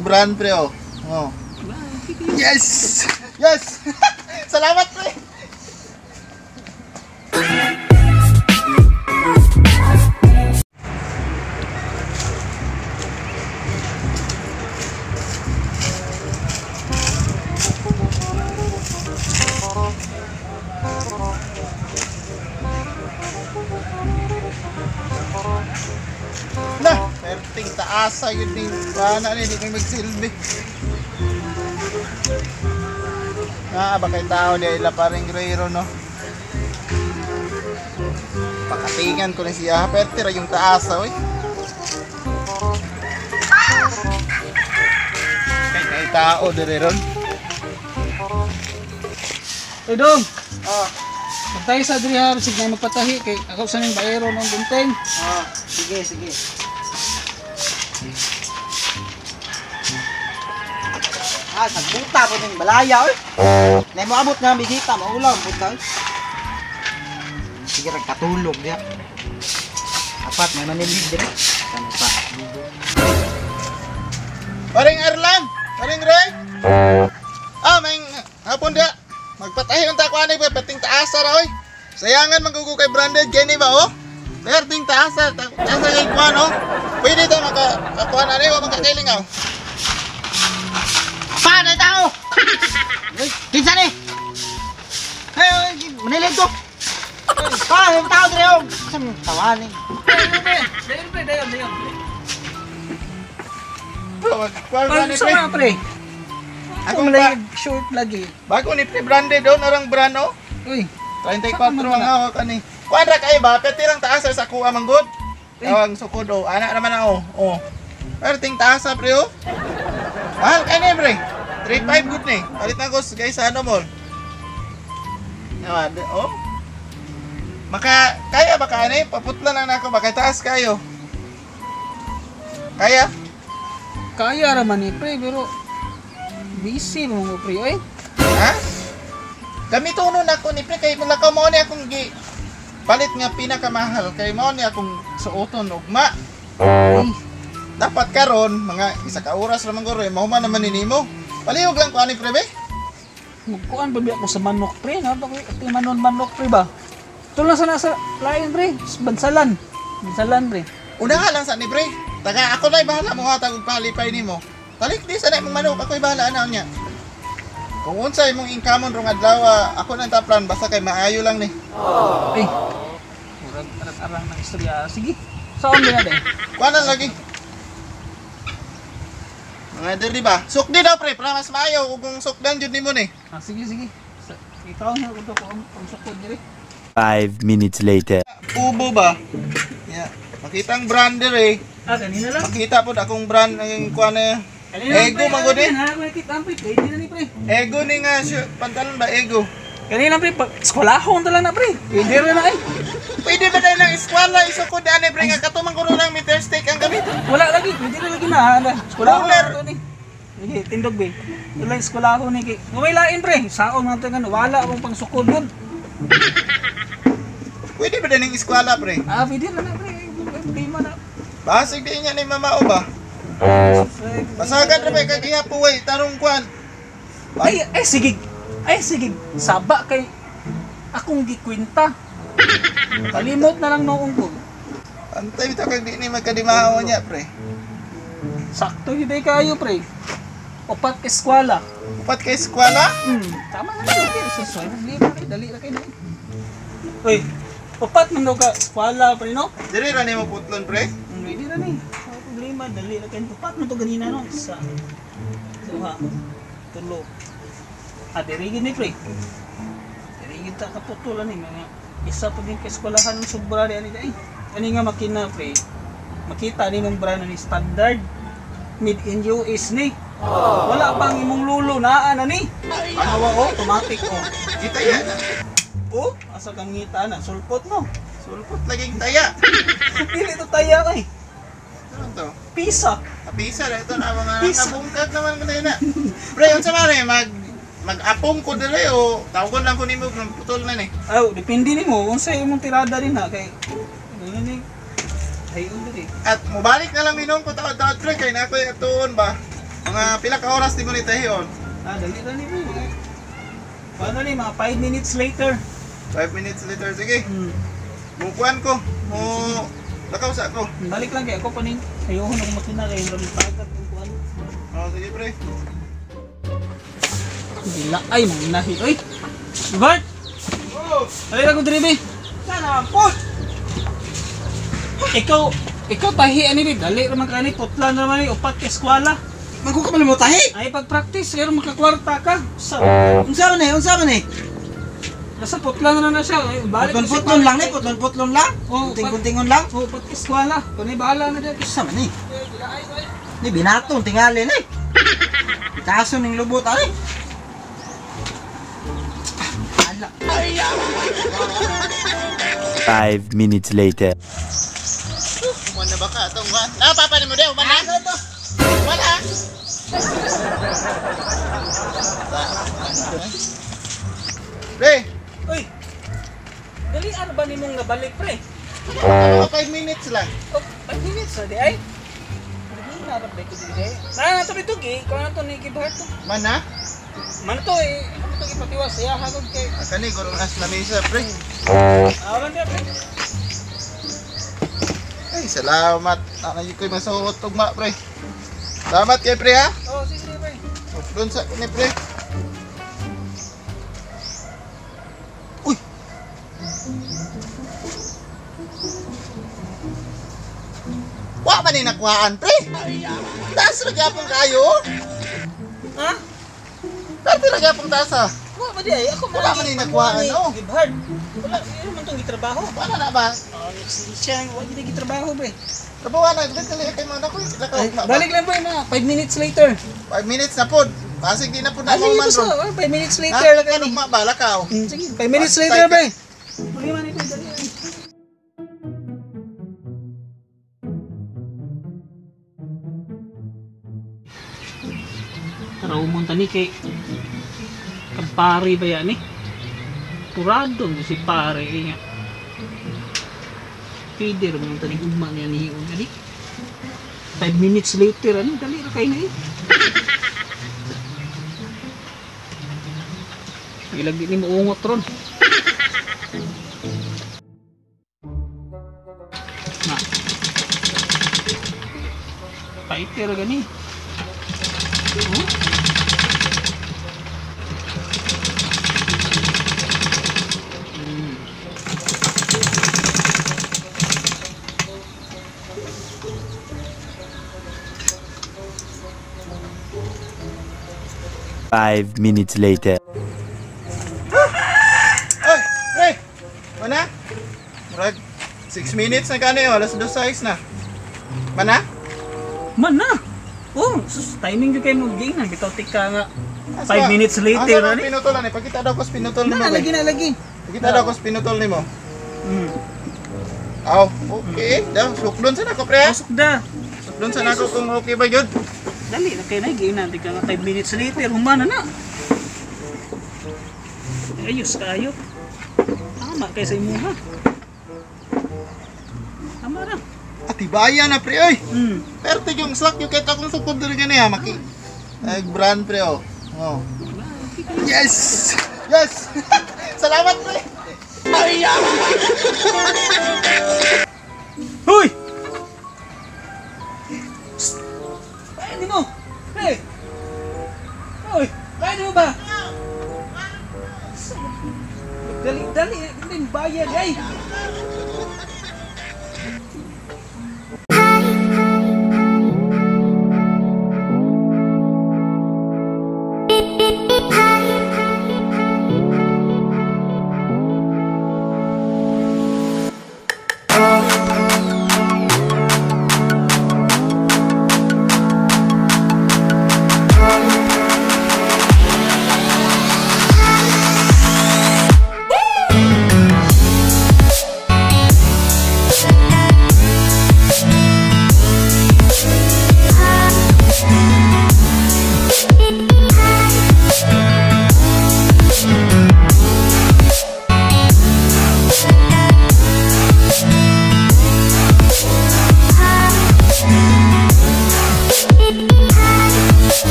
brand pre oh. Oh. Yes! Yes! Salamat pre. Na, perting taasa yun ni bana ni di may magsilbi. Ah, baka yung tao di ila paring rero no. Pakatingan ko na siya, perti ra yung taasa oy. Kay kay tao dire ron. Oy dong, Ah, pagtahi sa diri ha, bisig na magpatahi kay ako sa ning bayero nung gunting. ah. Sige, sige. Ah, nagbuta po ning balaya oy. Nay mo abot nga bisita, maulam pud ta. Oy. Sige rag katulog diha. Apat may manilhid dire. Ano pa? Paring Arlan, paring Ray. Ah, may hapon dia. Magpatahi unta ko ani pa perting taasa ra oy. Sayangan man kay branded kini ba oh. Perting taasa, taasa kay kuan oh. Pwede ta maka kuan ani wa makakailing aw. Pa na tao. Uy, kinsa ni? Hey, manilhid ko. Pa, may tao dire oh. Sa mong tawa ni? Dayon pre, dayon, dayon. Kuan Paano ani sa pre. mga pre? Ako Ako pa. short lagi. Bago ni pre branded oh, narang brand oh. Uy, 34 ang hawak ani. Kuan ra kay ba? Perti lang taasa sa kuha man gud. Tawag sukod oh. Ana naman na oh. Oh. Perting taasa pre oh. Mahal kay ni pre. 35 good ni. Palit na ko guys sa ano mall. Naman, oh. Maka kaya ba ka ani? Paputla lang nako ba kay taas kayo. Kaya? Kaya ra man ni pre pero busy mo mo pre oy. Ha? Gamitonon ako ni pre kay mulakaw mo ni akong gi palit nga pinakamahal kay mao ni akong suoton ugma. Ay, Dapat karon mga isa ka oras ra man guro eh, mahuman naman ni nimo. Palihog lang ko ani pre be. magkuan pa biya ako sa manok pre, na ba ko manon manok pre ba? Tulo sa nasa lain pre, bansalan. Bansalan pre. Unahan lang sa ni pre. Taga ako na'y bahala mo hatag og palipay nimo. Talik di sa na imong manok ako'y bahala ana niya. Kung unsa imong inkamon rong adlaw, ako nang taplan basta kay maayo lang ni. Ay. Murag arang-arang ng istorya. Sige. Saan din na day? Kuan lang lagi. Mga diri ba? Sukdi daw pre, para mas maayo ug kung sukdan jud nimo ni. Ah, sige, sige. Sa, ikaw na ko to kung ang sukod diri. 5 minutes later. Ubo ba? Yeah. Makita ang brand dire. Ah, kanina lang. Makita pod akong brand ang kuan na. Kanina lang, Ego pre. man gud eh. Ha, ko nakita ang pre. Pwede na ni pre. Ego ni nga pantalon ba ego? Kanina pre, pag eskwalahon ta lang na pre. Pwede ra na ay. Pwede ba dahil ng eskwela isukod ani pre nga katumang kuno lang meter stick ang gamit. Wala lagi, pwede ra lagi na. Ana, eskwalahon Ruler. na to ni. Sige, tindog be. Wala eskwalahon ni kay. Way lain pre. Saon man to nga wala akong pangsukod gud. Pwede ba dahil ng eskwela pre? Ah, pwede ra na pre. Problema na. Basig di niya ni mama o ba? Basagan ra ba kag gihapo way tarong kuan. Ay, ay sige. Ay sige, saba kay akong gikwenta. Kalimot na lang noong ko. Antay bitaw kag di ni magkadimaho niya pre. Sakto yun ay kayo pre. Upat ka eskwela. Upat kay eskwela? Tama na lang pre. So, so, problema kay dali ra kay. Uy, upat man daw ka eskwela pre no? Diri ra nimo putlon pre. Hindi ra ni. Wala problema, dali ra kay. Upat man to ganina no. Isa. Duha. Tulo. Ah, diri gid ni pre. Diri gid ta kaputulan ni mga isa pa din ka eskwelahan ng sobra di ani ay. Ani nga makina pre. Makita ni mong brand ni standard made in US ni. Wala pang imong lulo naa na ni. Awa oh, automatic oh. Kita yan. Oh, asa kang ngita na sulpot no. Sulpot laging taya. Dili to taya kay. Ano to? Pisa. Apisa ra ito na mga Pisa. nakabungkag naman ko na. Pre, unsa man eh mag-apong ko diri o tawagon lang ko nimo kung putol na ni. Aw, depende nimo unsa imong tirada din ha kay ano ni hayon diri. At mobalik na lang minom ko taod-taod pre kay na ako'y atuon ba. Mga pila ka oras di mo ni tahion? Ah, dali ra ni pre. Paano ni mga 5 minutes later. 5 minutes later, sige. Mukuan ko. Mo lakaw sa ako. Balik lang kay ako pa ning ayoko na makina kay rami pagat kung kuan. Oh, sige pre. Dila ay mga nahi oy. Bart! Oh, Dali ra ko diri be. Sana po. Ikaw tahi ani be, dali ra man kani putla na man ni upat ka eskwela. Magko ka man mo tahi. Ay pag-practice pero makakwarta ka. Sa Unsa man eh? Unsa man eh? nasa putla na na siya. Ay, balik na siya. Putlon-putlon lang ni, putlon-putlon lang. Oh, Kunting-kuntingon lang. Oh, upat ka eskwela. Kunay bahala na dito. Unsa man eh? Ni binatong tingali ni. Kaso ning lubot ani. Ala. 5 minutes later. Human na ba ka atong kuan? Na papa ni mo de, human na. Ano to? Wala. Pre, Uy. Dali ano ba nimong nabalik pre? mga 5 minutes lang. Oh, 5 minutes na di ay. Dali na ra ba ko dili. Na na to dito gi, kuan na to ni Gibhart to. Man na? Man to eh, ano to gipatiwas siya hagod kay. Kani gurong as lamesa, pre. Ah, wala na pre. Ay, salamat. Ana ko'y masuot tugma, pre. Salamat kay pre ha. Oh, sige pre. Doon sa ni pre. Uy. Wa man ni nakuhaan, pre. Taas ra gyapon kayo. Ha? Dati ra gyapon taas ah. Wa ba di ay ako Wala man ni nakuhaan, oh. Gibhart. Wala, iyo man tong gitrabaho. Wala na ba? Oh, siya wa gid gitrabaho pre. Trabaho na, dali kay mga nakoy. Lakaw na ba? Balik lang pre na 5 minutes later. 5 minutes na pod. Pasig di na pod na Ah, sige man basta, ron. 5 minutes later lang Ano kani. ma ba lakaw? Sige, 5 minutes later pre. Uli man ito, dali. ay. Tara umunta ni kay kampari ba yan eh? Purado mo si pare eh nga. Pwede rin mo tanig ugma niya ni Hion ani. 5 minutes later ano dali ra kay na eh. Ilag di ni mo ungot ron. Na. Paiter gani. Oh. Five minutes later. Oy, pre. Mana? Murag 6 minutes na gani oh, alas 2:06 na. Mana? Man na. Oh, sus, timing jud kay mo giingnan bitaw tika nga. Asa? 5 minutes later Asa ani. pinutol ani? Pakita daw ko sa pinutol nimo. Na lagi na lagi. Pakita daw ko sa pinutol nimo. Aw, okay. Daw, sukdon sa nako pre. ha? Pasok da. Sukdon sa nako kung okay ba gyud. Dali na kay na giingnan tika nga 5 minutes later humana na. Ayos kayo. Tama kay sa imuha. Tama ra. Atibayan na pre oy. Perte yung slack yung kahit akong sukod diri gani ha maki. Nag brand pre oh. Oh. Yes! Yes! Salamat pre. Ay! Hoy! Psst! Kaya mo! Hey! Hoy! Kaya mo ba? Dali, dali! Hindi, bayad ay!